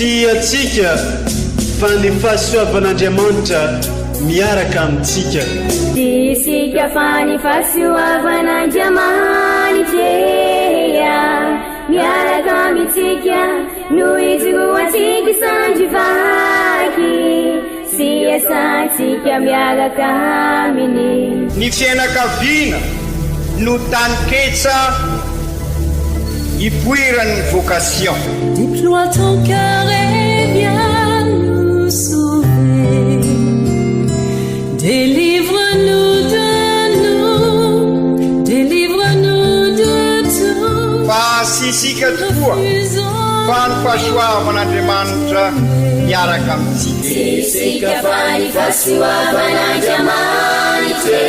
Tsy antsika fa ny fahasoavan'Andriamanitra miaraka amintsika. Tsy isika fa ny fahasoavan'Andriamanitra miaraka amintsika no ijoroantsika isandry vaky sy iasantsika miaraka aminy. Ny fiainakaviana no taninketsa ipoiran'ny vocation. Déploie ton cœur et viens nous sauver. Délivre-nous de nous, délivre-nous de tout. Fa tsy isika tokoa fa ny fahasoavan'Andriamanitra miaraka amintsika. Tsy isika fa ny fahasoavan'Andriamanitra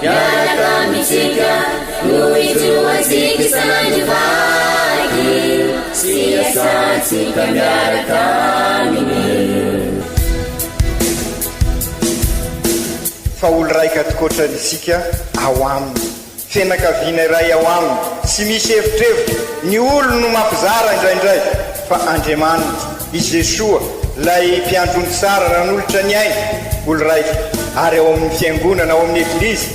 miaraka amintsika no ijoroantsika isan'andro vaky sy iasantsika miaraka aminy. Fa olo raika tokoatra isika ao aminy. Fianakaviana iray ao aminy, tsy misy evitrevitra, ny olony no mampizara indraindray, fa Andriamanitra, i Jesoa, ilay mpiandry ondry tsara nanolotra ny ainy, olo raika, ary ao amin'ny Fiangonana, ao amin'ny Eglizy,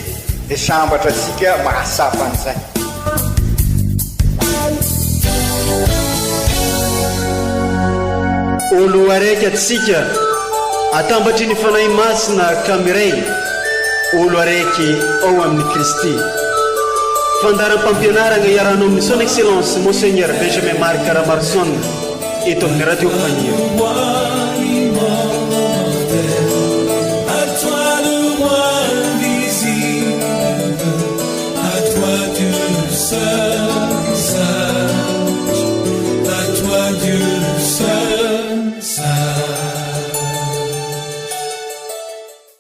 dia sambatra isika mahatsapa an'izay. Olo araiky atsika atambatry ny Fanahy Masina ka miray olo araiky ao amin'i Kristy. Fandaharam-pampianaragna iarahanao amin'ny Son Excellence Monseigneur Benjamin Marc Ramaroson eto amin'ny Radio Faniry.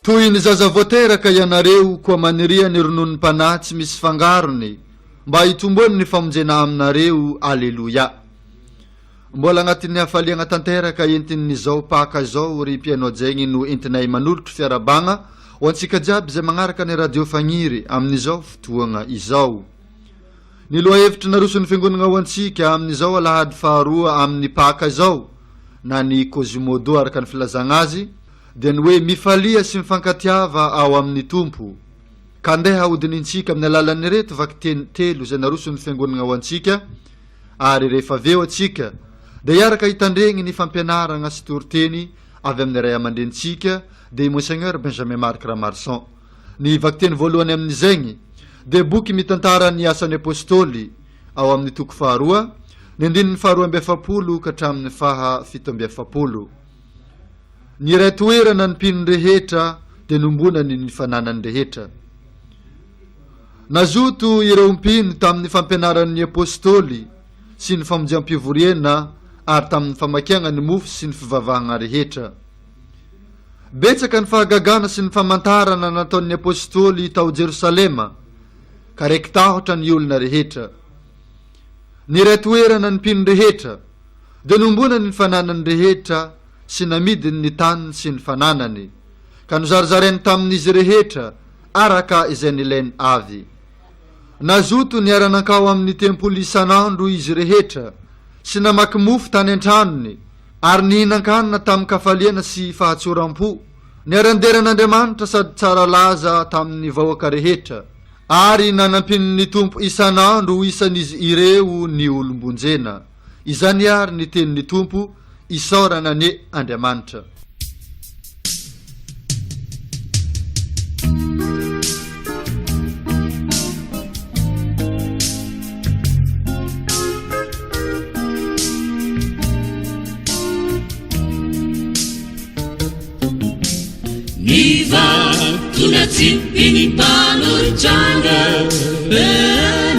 Toy ny zaza vao teraka ianareo, koa maniria ny rononom-panahy tsy misy fangarony, mba hitomboany ny famonjena aminareo. Aleloia. Mbola agnatin'ny hafaliagna tanteraka entin'izao Paka izao ry mpihaino hajaigny no entinay manolotro fiarahabagna ho antsika jiaby izay magnaraka ny Radio Fagniry amin'izao fotoagna izao. Ny lohahevitra naroson'ny Fiangonagna ho antsika amin'izao alahady faharoa amin'ny Paka izao, na ny Quasimodo araka ny filazagna azy, dia ny hoe mifalia sy mifankatiava ao amin'ny Tompo. Ka andeha hodinihintsika amin'ny alalan'ireto vakiteny telo izay naroson'ny Fiangonagna ho antsika, Ary rehefa avy eo atsika dia hiaraka hitandregny ny fampianaragna sy toriteny avy amin'ny ray aman-drenintsika dia i Monseigneur Benjamin Marc Ramarson. Ny vakiteny voalohany amin'izegny dia boky mitantara ny asan'ny Apostoly ao amin'ny toko faharoa, ny andininy faharoa ambiefapolo ka hatramin'ny faha 47. Niray toerana ny mpino rehetra dia nombonany ny fananany rehetra. Nazoto ireo mpino tamin'ny fampianaran'ny Apostoly sy ny famonjeam-pivoriana ary tamin'ny famakiagna ny mofo sy ny fivavahagna rehetra. Betsaka ny fahagagana sy ny famantarana nataon'ny Apostoly tao Jerosalema, ka raiki-tahotra ny olona rehetra. Niray toerana ny mpino rehetra, dia nombonany ny fananany rehetra sy namidiny ny taniny sy ny fananany, ka nozarizarainy tamin'izy rehetra araka izay nilainy avy. Nazoto niara-nankao amin'ny tempoly isan'andro izy rehetra sy namaky mofo tany an-tranony ary nihinan-kanina tamin-kafaliana sy fahatsoram-po, niara-nidera an'Andriamanitra sady tsara laza tamin'ny vahoaka rehetra, ary nanampian'ny Tompo isan'andro ho isan'izy ireo ny olom-bonjena. Izany àry ny tenin'ny Tompo, isaorana anie Andriamanitra. Ny vato natsipy ny mpanorin-trano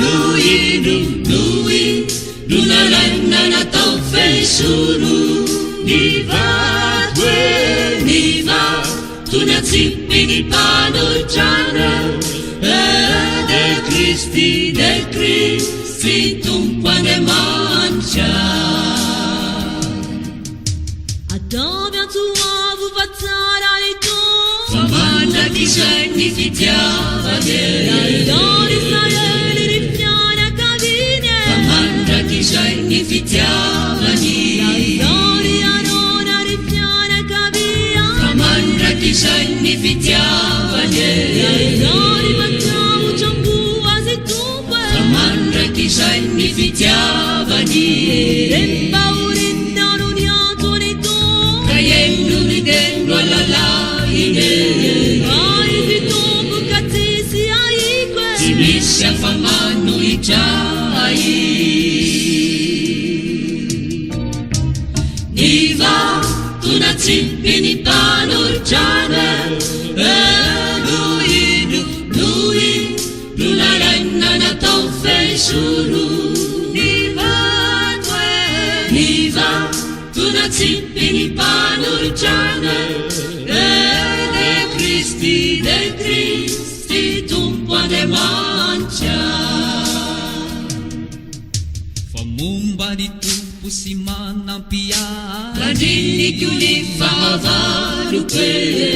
no indro no indro nalaina natao fehizoro. Ny vato e, ny vato natsipy ny mpanorin-trano de Kristy, de Kristy Tompo Andriamanitra. Ataovy antso avo fa tsara ny Tompo. Fa mandrakizay ny fitiavany e. Nataon'i Israely ny fianakaviany e. Fa mandrakizay ny fitiavany. fitiavany e. Matahotra amboa azy Tompo e. Fa mandrakizay ny fitiavany. Rem-pahoriana no niantso ny Tompo. Ka heno ny teny no alalahiny e. Fa izy Tompo ka tsisy ahiko e. Tsy misy afa-manohitra ahy. Ny vato natsipy ny mpanolotrano e, no indro, no indro nalaina natao fehizoro. Ny vato e, ny vato natsipy ny mpanolotrano e, de Kristy, de Kristy Tompo Andriamanitra. Fa momba ny Tompo sy manampy ahy. Mandriniko ny fahavaloko e.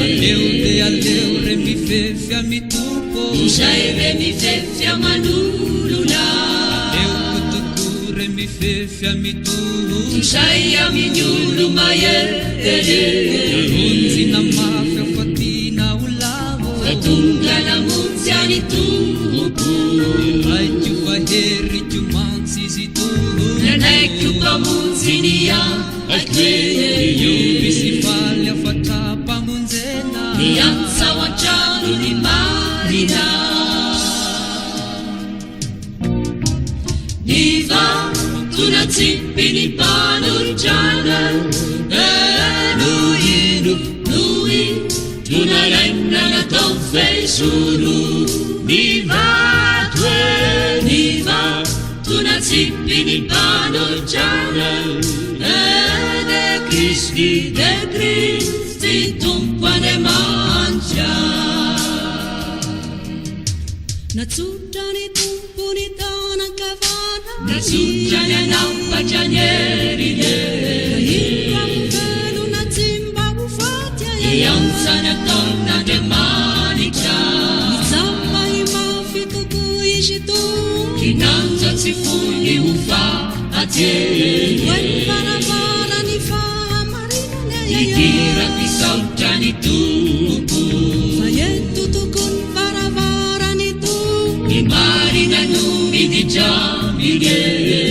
Aleo de aleo re mifefy amy Tompo. Izay re mifefy aman'olona. Aleoko tokoa re mifefy amy Tompo. Izay amin'ny olo mahery. Naronjina mafy aho fa tiana ho lavo. Fa tonga namonjy an'i Tompo. Haiko fa heriko mantsy izy Tompo. Nanaiko mpamonjy ny aiko e. Miomby sy faly aho fa tra-pamonjena. Miantsa ao an-trano ny marina. Ny vato natsipy ny mpanolotrano e, no indro, no indro nalaina natao fehizoro. Ny vato e, ny vato natsipy ny mpanolotrano e, de Kristy, de Kristy Tompo Andriamanitra. Natsotra ny Tompo ny tanan-kavana. Natsotra ny anampatra ny heriny e. Ka ho velona tsy mba ho faty e. Hiantsa ny ataon'Andriamanitra. Nitsapa mafy tokoa izy Tompo. Kinanjo tsy foiny ho faty e. Vohay varavara ny fahamarinana e. Hidiram-pisaotra ny Tompo. Fa eto tokoa ny varavara ny Tompo. Ny marina no miditra aminy e.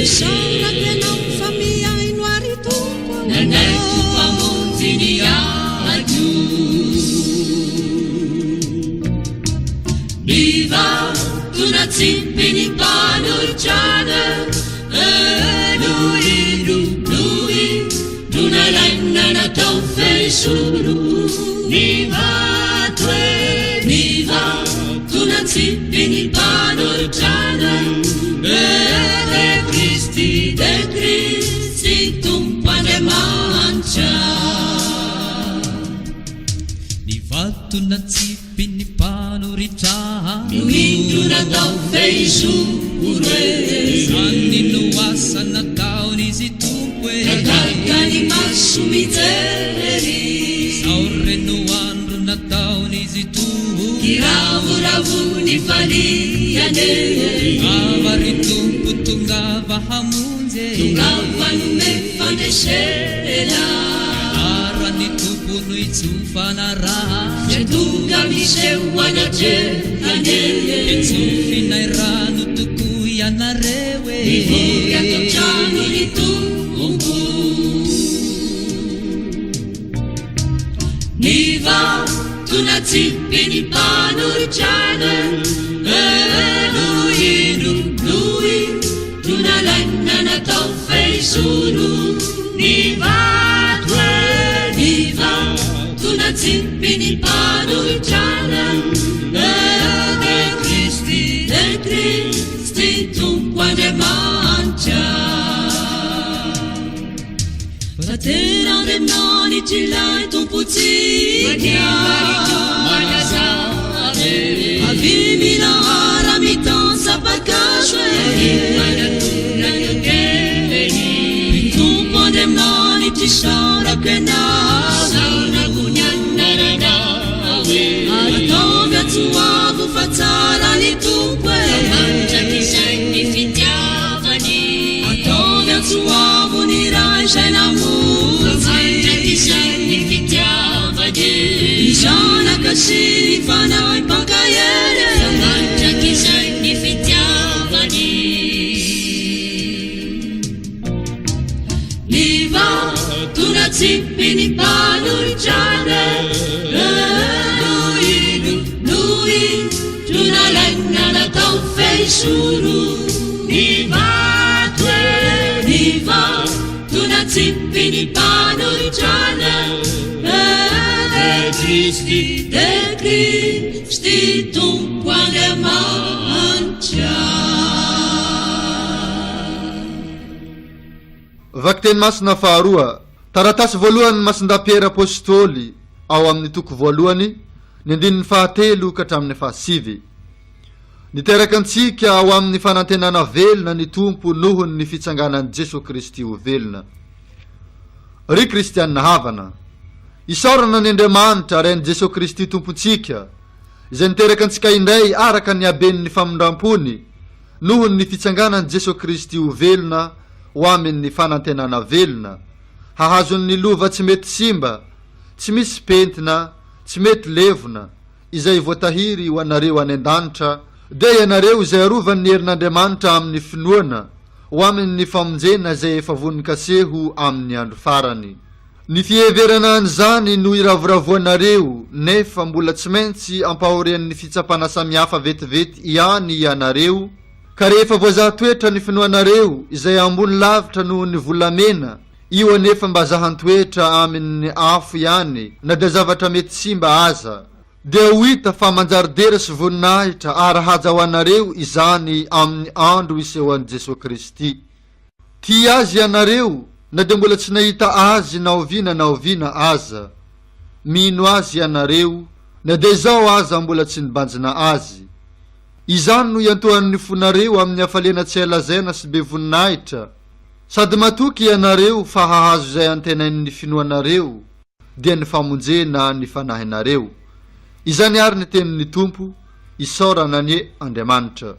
Isaorako ianao fa mihaino ary Tompo. Nanaiky mpamonjy ny aiko. Ny vato natsipy ny mpanolotrano e, no indro, no indro nalaina natao fehizoro. Ny vato e, ny vato natsipy ny mpanolotrano e, de Kristy, de Kristy Tompo Andriamanitra. Ny vato natsipy ny mpanoritra. No indro natao fehizoro e. Izany no asa nataon'izy Tompo e. Gaga ny maso mijery. Izao re no andro nataon'izy Tompo. Kiravoravo ny faliany e. Tongava ry Tompo, tongava hamonjy e. Tongava nome fandresena. Anaran'ny Tompo no itsofana raha. Zay tonga miseho anatrehany e. Itsofinay rano tokoa ianareo e. Mivory ato an-trano ny Tompo. Ny vato natsipy ny mpanolotrano e, no indro, no indro nalaina natao fehizoro. Ny vato e, ny vato natsipy ny mpanolotrano e, de Kristy, de Kristy Tompo Andriamanitra. Fa tena Andriamanitra ilay Tompontsika. Avy milahara mitan-tsapakazo e. Ny Tompo Andriamanitra isaorako ianao. Ataovy antso avo fa tsara ny Tompo e. Ataovy antso avo ny Ray izay namonjy. Ny Zanaka sy Esory ny vato e, ny vato natsipy ny mpanohitrana e, Kristy, de Kristy Tompo Andriamanitra. Vakiteny masina faharoa, taratasy voalohan'i Masindahy Piera Apostoly ao amin'ny toko voalohany, ny andininy fahatelo ka hatramin'ny fahasivy. Niteraka antsika ao amin'ny fanantenana velona ny Tompo noho ny fitsanganan'i Jesoa Kristy ho velona. Ry kristianina havana, isaorana ny Andriamanitra Rain'i Jesoa Kristy Tompontsika, izay niteraka antsika indray araka ny haben'ny famindram-pony noho ny fitsanganan'i Jesoa Kristy ho velona ho amin'ny fanantenana velona, hahazo ny lova tsy mety simba, tsy misy pentina, tsy mety levona, izay voatahiry ho anareo any an-danitra, dia ianareo izay arovan'ny herin'Andriamanitra amin'ny finoana ho amin'ny famonjena izay efa vonon-kaseho amin'ny andro farany. Ny fiheverana an'izany no iravoravoanareo, nefa mbola tsy maintsy ampahorian'ny fitsapana samihafa vetivety ihany ianareo, ka rehefa voazaha toetra ny finoanareo, izay ambony lavitra noho ny volamena, io anefa mba zahan-toetra amin' ny afo ihany na dia zavatra mety simba aza, dia ho hita fa manjary dera sy voninahitra ary haja ho anareo izany amin' ny andro hisehoan'i Jesoa Kristy. Tia Azy ianareo na dia mbola tsy nahita Azy na oviana na oviana aza. Mino Azy ianareo na dia izao aza mbola tsy nibanjina Azy. Izany no iantohan'ny fonareo amin'ny hafaliana tsy hay lazaina sy be voninahitra. Sady matoky ianareo fa hahazo izay antenain'ny finoanareo, dia ny famonjena ny fanahinareo. Izany àry ny tenin'ny Tompo, isaorana anie Andriamanitra.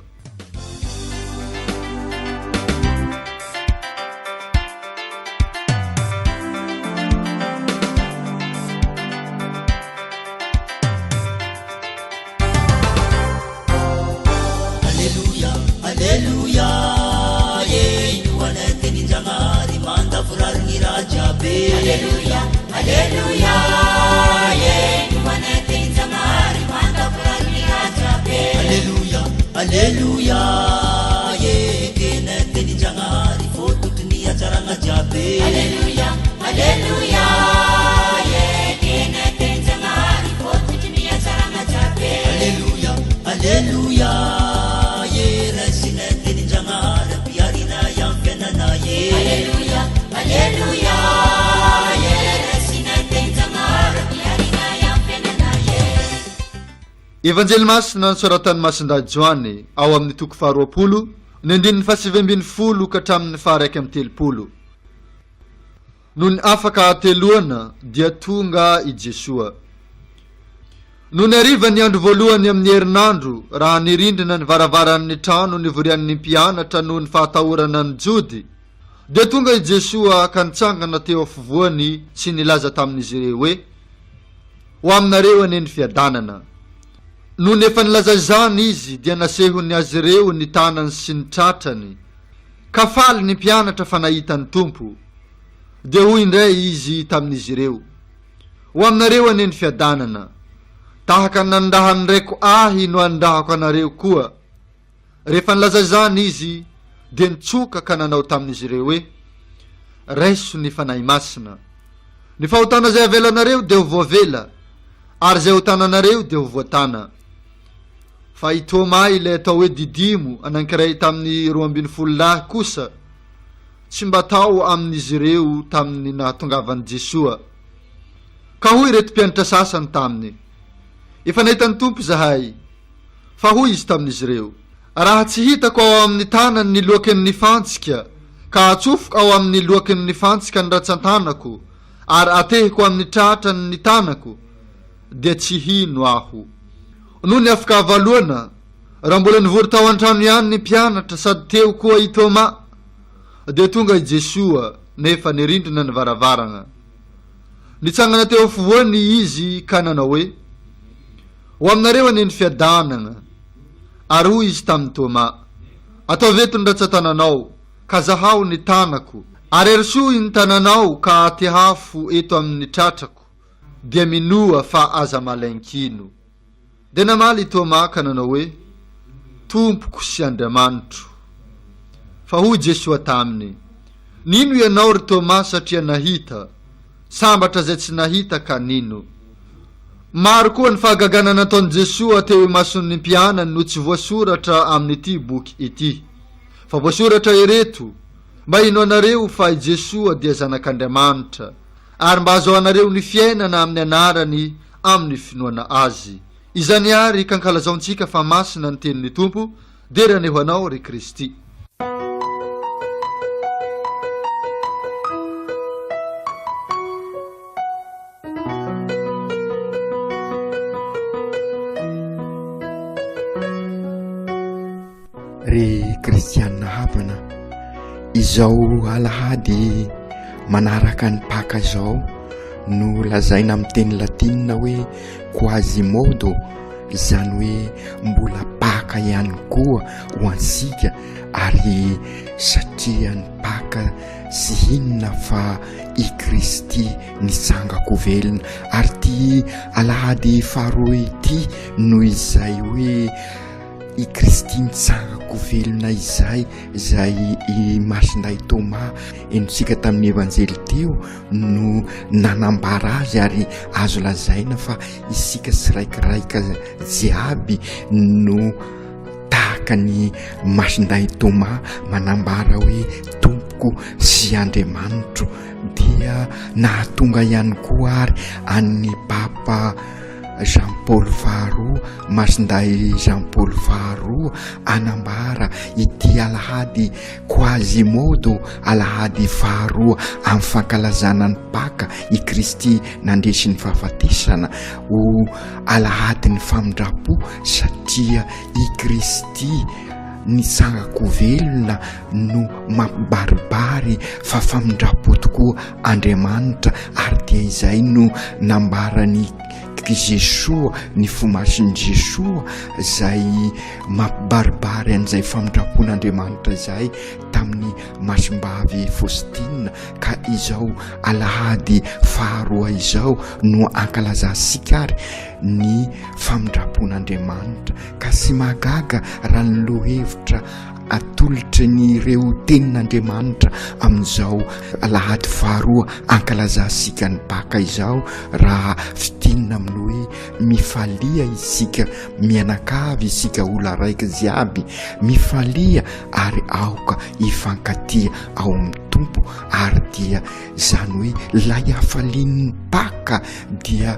Aleloia, aleloia, eh, inoana tenin-Jagnahary mandavorary ny raha jiaby. Aleloia, aleloia, eh, inoana tenin-Jagnahary mandavorary ny raha jiaby. Aleloia, aleloia, eh, ekena tenin-Jagnahary fototry ny hatsaragna jiaby. Aleloia, aleloia, eh, ekena tenin-Jagnahary fototry ny hatsaragna jiaby. Aleloia, aleloia, eh, raisina tenin-Jagnahary ampiharina amin'ny fiainana, eh. Aleloia, aleloia, eh, raisina tenin-Jagnahary ampiharina amin'ny fiainana, eh. Evanjely Masina nosoratan'i Masindahy Joany ao amin'ny toko faharoapolo, ny andininy fahasivy ambin'ny folo ka hatramin'ny faha-31. Nony afaka hateloana dia tonga i Jesoa. Nony hariva ny andro voalohany amin'ny herinandro, raha nirindrina ny varavaran'ny trano nivorian'ny mpianatra noho ny fahatahorana ny Jody, dia tonga i Jesoa ka nitsangana teo afovoany sy nilaza tamin'izy ireo hoe, Ho aminareo anie ny fiadanana. Nony efa nilaza izany izy dia nasehony azy ireo ny tanany sy ny tratrany. Ka faly ny mpianatra fa nahita ny Tompo. Dia hoy indray izy tamin'izy ireo, Ho aminareo anie ny fiadanana. Tahaka ny nanirahan'ny Raiko ahy no anirahako anareo koa. Rehefa nilaza izany izy, dia nitsoka ka nanao tamin'izy ireo hoe, Raiso ny Fanahy Masina. Ny fahotana izay avelanareo dia ho voavela, ary izay hotananareo dia ho voatana. Fa i Tômà ilay atao hoe Didimo, anankiray tamin'ny 12 lahy kosa, tsy mba tao amin'izy ireo tamin'ny nahatongavan'i Jesoa. Ka hoy ireto mpianatra sasany taminy, Efa nahita ny Tompo izahay. Fa hoy izy tamin'izy ireo, Raha tsy hitako ao amin'ny tanany ny loakin'ny fantsika, ka atsofoko ao amin'ny loakin'ny fantsika ny ratsan-tanako, ary atehiko amin'ny tratrany ny tanako, dia tsy hino aho. Nony afaka havaloana, raha mbola nivory tao an-trano ihany ny mpianatra sady teo koa i Tômà, dia tonga i Jesoa, nefa nirindrina ny varavarana. Nitsangana teo afovoany izy ka nanao hoe, Ho aminareo anie ny fiadanana. Ary hoy izy tamin'i Tômà, Ataovy eto ny ratsan-tananao, ka zahao ny tanako, ary arosoy ny tananao ka atehafo eto amin'ny tratrako, dia minoa fa aza malain-kino. Dia namaly i Tômà ka nanao hoe, Tompoko sy Andriamanitro. Fa hoy Jesoa taminy, Nino ianao, ry Tômà, satria nahita. Sambatra izay tsy nahita ka nino. Maro koa ny fahagagana nataon'i Jesoa teo imason'ny mpianany no tsy voasoratra amin'ity boky ity. Fa voasoratra ireto, mba hinoanareo fa i Jesoa dia Zanak'Andriamanitra, ary mba hahazoanareo ny fiainana amin'ny anarany amin'ny finoana Azy. Izany àry ka ankalazaontsika fa masina ny tenin'ny Tompo, Dera anie ho Anao, ry Kristy. Ry kristianina havana, izao alahady manaraka ny Paka izao no lazaina amin'ny teny latinina hoe Quasimodo, izany hoe mbola Paka ihany koa ho antsika ary satria ny Paka tsy inona fa i Kristy nitsangako velona ary ity alahady faharoa ity noho izay hoe i Kristy nitsangako velona izay izay i Masindahy Thomas henontsika tamin'ny Evanjely teo no nanambara azy ary azo lazaina fa isika tsiraikiraika jiaby no tahaka ny Masindahy Thomas manambara hoe Tompoko sy Andriamanitro dia nahatonga ihany koa ary an'ny Papa Jean Paul faharoa, Masindahy Jean Paul faharoa anambara ity alahady Quasimodo, alahady faharoa amin'ny fankalazana ny Paka i Kristy nandresy ny fahafatesana, ho alahadin'ny famindram-po satria i Kristy nitsangako velona no mampibaribary fa famindram-po tokoa Andriamanitra ary dia izay no nambaran'i Jesoa, ny fo masin'i Jesoa izay mampibaribary an'izay famindram-pon'Andriamanitra izay tamin'ny masimbavy Faustina ka izao alahady faharoa izao no ankalazantsika ary ny famindram-pon'Andriamanitra ka tsy mahagaga raha ny lohevitra atolotry ny ireo tenin'Andriamanitra amin'izao alahady faharoa ankalazantsika ny Paka izao raha fintinina amin'ny hoe mifalia isika mianakavy isika olo araiky jiaby mifalia ary aoka hifankatia ao amin'ny Tompo ary dia izany hoe ilay hafalian'ny Paka dia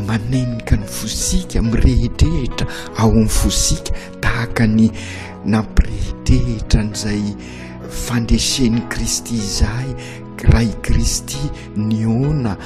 manenika ny fosika mirehidrehitra ao amin'ny fosika tahaka ny nampirehidrehitra an'izay fandresen'i Kristy izay raha i Kristy nihaona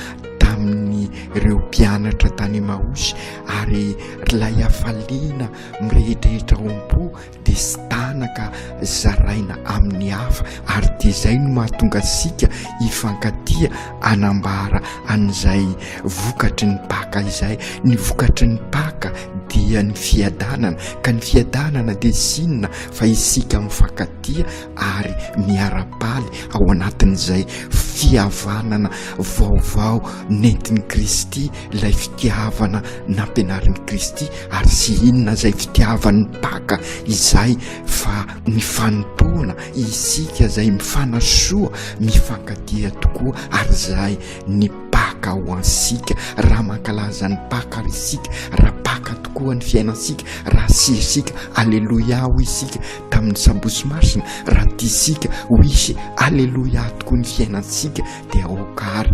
tamin'ireo mpianatra tany Emaosy ary ilay hafaliana mirehidrehitra ao am-po dia sy tanaka zaraina amin'ny hafa ary dia izay no mahatonga antsika hifankatia hanambara an'izay vokatry ny Paka izay. Ny vokatry ny Paka dia ny fiadanana, ka ny fiadanana dia tsy inona fa isika mifankatia ary miara-paly ao anatin'izay fihavanana vaovao nentin'i Kristy, ilay fitiavana nampianarin'i Kristy ary tsy inona izay fitiavan'ny Paka izay fa ny fanompoana isika izay mifanasoa, mifankatia tokoa ary izay ny Paka ho antsika. Raha mankalaza ny Paka ary isika, raha Paka tokoa ny fiainantsika, raha asiantsika Aleloia hoy isika tamin'ny Sabotsy Masina, raha tiantsika ho hisy Aleloia tokoa ny fiainantsika dia aoka ary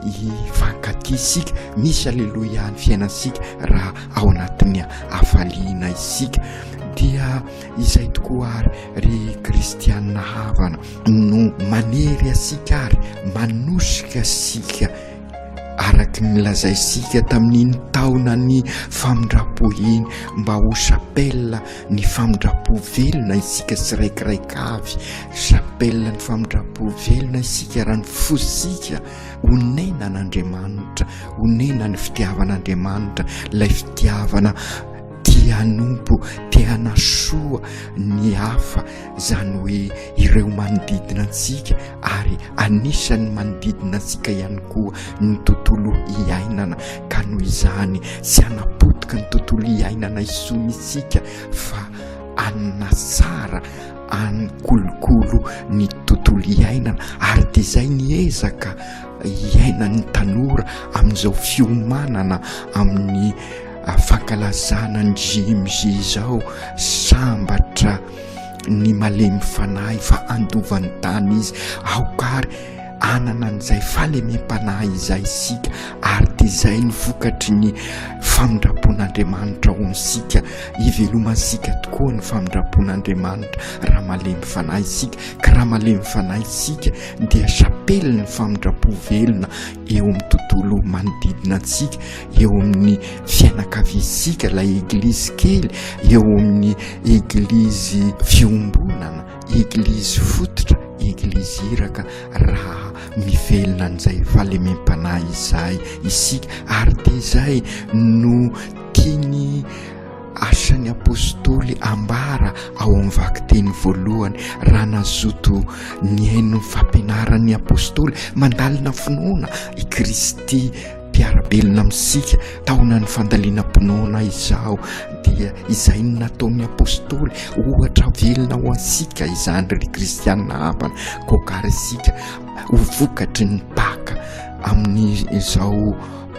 hifankatia isika, misy Aleloia ny fiainantsika raha ao anatin'ny hafaliana isika. Dia izay tokoa ary ry kristianina havana no manery antsika ary manosika antsika araka ny lazaintsika tamin'iny taonan'ny famindram-po iny mba ho chapelle ny famindram-po velona isika tsiraikiraika avy, chapelle ny famindram-po velona isika raha ny fosika onenan'Andriamanitra, onena ny fitiavan'Andriamanitra, ilay fitiavana tia hanompo, te hanasoa ny hafa, izany hoe ireo manodidina antsika ary anisan'ny manodidina antsika ihany koa ny tontolo iainana ka noho izany tsy hanapotika ny tontolo iainana intsony isika fa. hanatsara, hanikolokolo ny tontolo iainana ary dia izay ny ezaka iainan'ny tanora amin'izao fiomanana amin'ny fankalazana ny JMJ izao. Sambatra ny malemy fanahy fa handova ny tany izy. Aoka ary hanana an'izay fahalemem-panahy izay isika ary dia izay ny vokatry ny famindram-pon'Andriamanitra ao amintsika. Ivelomantsika tokoa ny famindram-pon'Andriamanitra raha malemy fanahy isika, ka raha malemy fanahy isika dia chapelin'ny famindram-po velona eo amin'ny tontolo manodidina antsika, eo amin'ny fianakaviantsika, ilay eglizy kely, eo amin'ny eglizy fiombonana, eglizy fototra, eglizy iraka, raha mivelona an'izay fahalemem-panahy izay isika, ary dia izay no tiany Asan'ny Apostoly ambara ao amin'ny vakiteny voalohany, raha nazoto nihaino ny fampianaran'ny Apostoly mandalina finoana i Kristy mpiara-belona amintsika, taonan'ny fandalinam-pinoana izao, dia izay no nataon'ny Apostoly, ohatra velona ho antsika izany ry kristiana havana, koa ary isika ho vokatry ny Paka amin'izao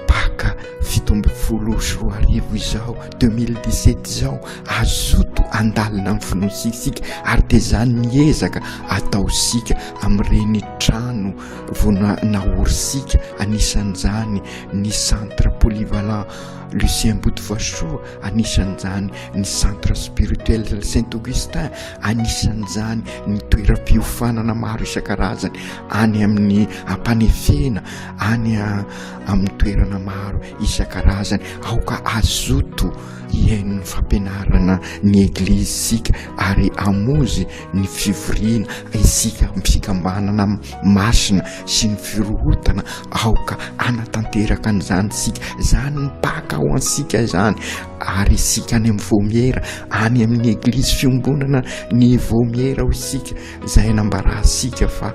Paka 2017 izao, 2017 izao, azoto handalina ny finoantsika isika ary dia izany ny ezaka ataontsika amin'ireny trano vao naorintsika, anisan'izany ny centre polyvalent Lucien Botovasoa, anisan'izany ny centre spirituel Saint Augustin, anisan'izany ny toeram-piofanana maro isan-karazany any amin'ny Ampanefena, any amin'ny toerana maro isan-karazany. Aoka hazoto hihaino ny fampianarana ny Eglizy isika ary hamonjy ny fivoriana isika amin'ny fikambanana masina sy ny firohotana. Aoka hanatanteraka an'izany isika. Izany ny Paka ho antsika izany. Ary isika any amin'ny vaomiera, any amin'ny Eglizy fiombonana ny vaomiera ho isika, izay anambarantsika fa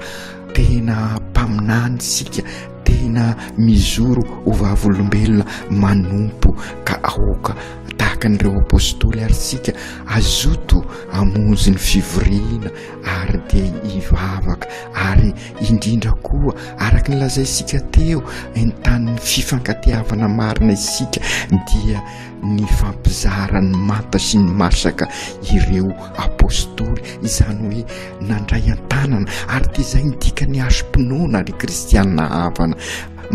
tena mpaminany isika, tena mijoro ho vavolombelona manompo, ka aoka tahaka an'ireo apostoly ary isika hazoto hamonjy ny fivoriana ary dia hivavaka, ary indrindra koa araka ny lazaintsika teo, entanin'ny fifankatiavana marina isika dia nifampizara ny manta sy ny masaka ireo apostoly, izany hoe nandray an-tanana, ary dia izay ny dikan'ny hasim-pinoana ry kristiana havana,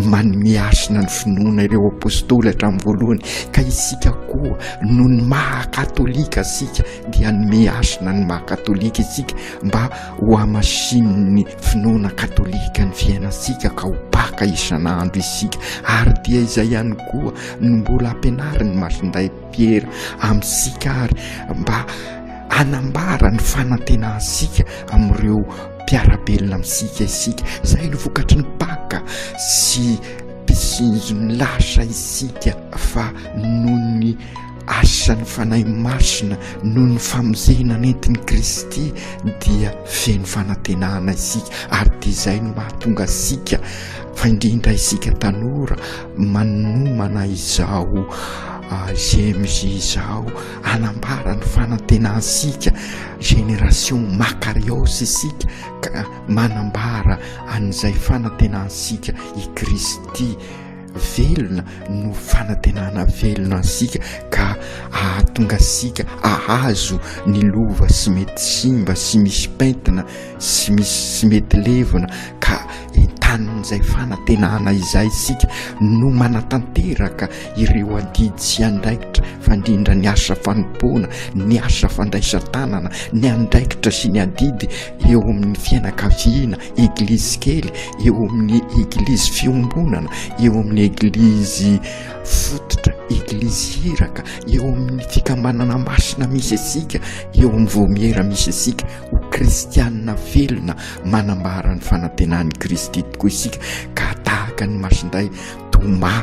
manome hasina ny finoana ireo apostoly hatramin'ny voalohany, ka isika koa noho ny maha katolika antsika dia hanome hasina ny maha katolika isika mba ho hamasinin'ny finoana katolika ny fiainantsika ka ho paka isan'andro isika, ary dia izay ihany koa no mbola ampianarin'ny Masindahy Piera amintsika ary mba hanambara ny fanantenantsika amin'ireo mpiara-belona amintsika isika. Izay no vokatry ny Paka sy mpisinjo ny lasa isika fa noho ny asan'ny Fanahy Masina, noho ny famonjena nentin'i Kristy dia feno fanantenana isika ary dia izay no mahatonga antsika fa indrindra isika tanora manomana izao GMJ izao hanambara ny fanantenantsika, génération Makarios isika ka manambara an'izay fanantenantsika i Kristy velona no fanantenana velona antsika ka ahatonga antsika ahazo ny lova sy mety simba sy misy pentina sy misy sy mety levona ka entanin'izay fanantenana izay isika no manatanteraka ireo adidy sy andraikitra fa indrindra ny asa fanompoana, ny asa fandraisan-tanana, ny andraikitra sy ny adidy eo amin'ny fianakaviana, eglizy kely, eo amin'ny eglizy fiombonana, eo amin'ny eglizy fototra, eglizy iraka, eo amin'ny fikambanana masina misy antsika, eo amin'ny vaomiera misy antsika, ho kristianina velona manambara ny fanantenan'i Kristy tokoa isika ka tahaka ny Masindahy Tomà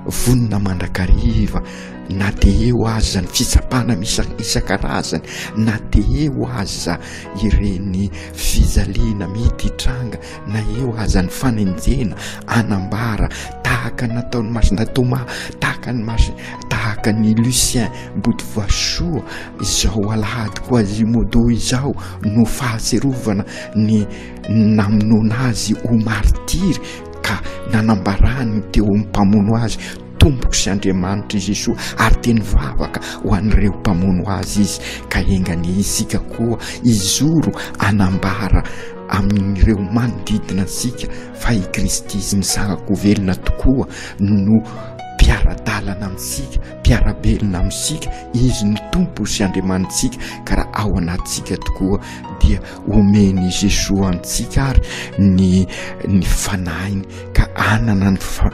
vonona mandrakariva na dia eo aza ny fitsapana misy isan-karazany, na dia eo aza ireny fijaliana mety hitranga, na eo aza ny fanenjehana, hanambara tahaka ny nataon'i Masindahy Tomà, tahaka ny Masin-, tahaka. tahaka an'i Lucien Botovasoa izao alahady Quasimodo izao no fahatsiarovana ny namonoana azy ho martiry ka nanambarany teo amin'ny mpamono azy Tompoko sy Andriamanitra i Jesoa ary dia nivavaka ho an'ireo mpamono azy izy ka enga anie isika koa hizoro hanambara amin'ireo manodidina antsika fa i Kristy izy mizaka-ko velona tokoa no mpiara-dalana amintsika, mpiara-belona amintsika, Izy no Tompo sy Andriamanitsika ka raha ao anatintsika tokoa dia omen'i Jesoa antsika ary ny ny fanahiny ka hanana ny fa,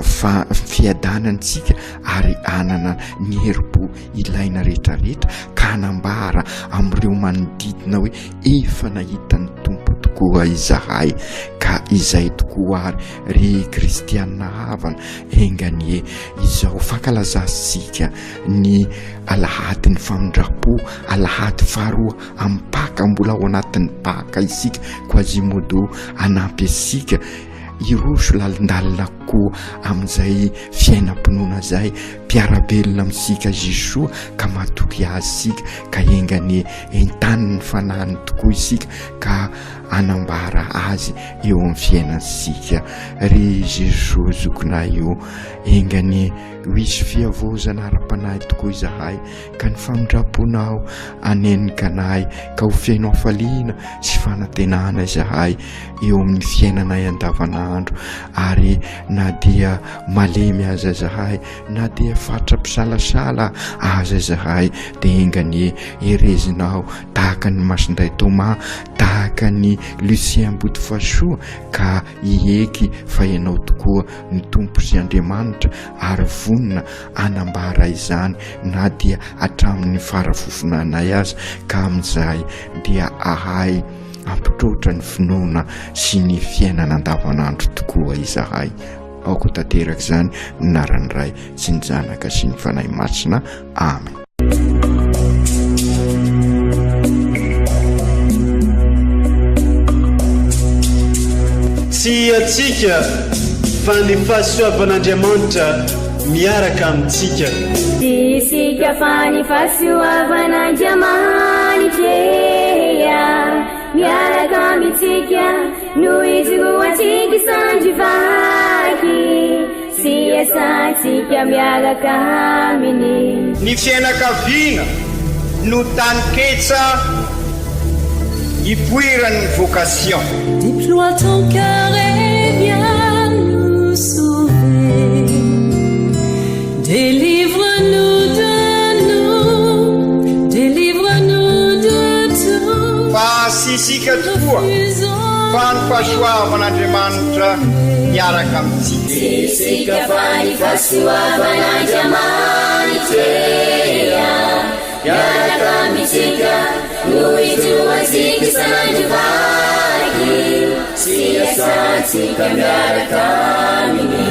fa fiadanana isika ary hanana ny herim-po ilaina rehetrarehetra ka hanambara amin'ireo manodidina hoe efa nahita ny Tompo tokoa izahay ka izay tokoa ary ry kristianina havana enga anie izao fankalazantsika ny alahadin'ny famindram-po, alahady faharoa amin'ny Paka, mbola ao anatin'ny Paka isika, Quasimodo hanampy antsika hiroso lalindalina kokoa amin'izay fiainam-pinoana izay, mpiara-belona amintsika Jesoa ka matoky Azy isika, ka enga anie entanin'ny Fanahiny tokoa isika ka hanambara Azy eo amin'ny fiainantsika. Ry Jesoa zokinay o, enga anie Ho hisy fihavaozana ara-panahy tokoa izahay, ka ny famindram-ponao hanenika anay, ka ho feno hafaliana sy fanantenana izahay eo amin'ny fiainanay andavanandro. Ary na dia malemy aza izahay, na dia fatra-pisalasala aza izahay, dia enga anie herezinao tahaka an'i Masindahy Thomas, tahaka an'i Lucien Botofasoa, ka hiheky fa Ianao tokoa ny Tompo sy Andriamanitra ary vonona hanambara izany na dia hatramin'ny fara-fofonanay aza, ka amin'izay dia hahay hampitroatra ny finoana sy ny fiainana andavanandro tokoa izahay. Aoka ho tanteraka izany, ny anaran'ny Ray sy ny Zanaka sy ny Fanahy Masina. Amen. Tsy antsika fa ny fahasoavan'Andriamanitra miaraka amintsika. Tsy isika fa ny fahasoavan'Andriamanitra miaraka amintsika no ijoroantsika sandry vaky. Sy iasantsika miaraka aminy. Ny fiainakaviana no taninketsa ipoiran'ny vocation. Déploie ton cœur et viens nous sauver Délivre-nous de nous, délivre-nous de tout Fa tsy isika tokoa fa ny fahasoavan'Andriamanitra miaraka amintsika. Tsy isika fa ny fahasoavan'Andriamanitra miaraka amintsika no ijoroantsika isan'andro vaky sy iasantsika miaraka aminy.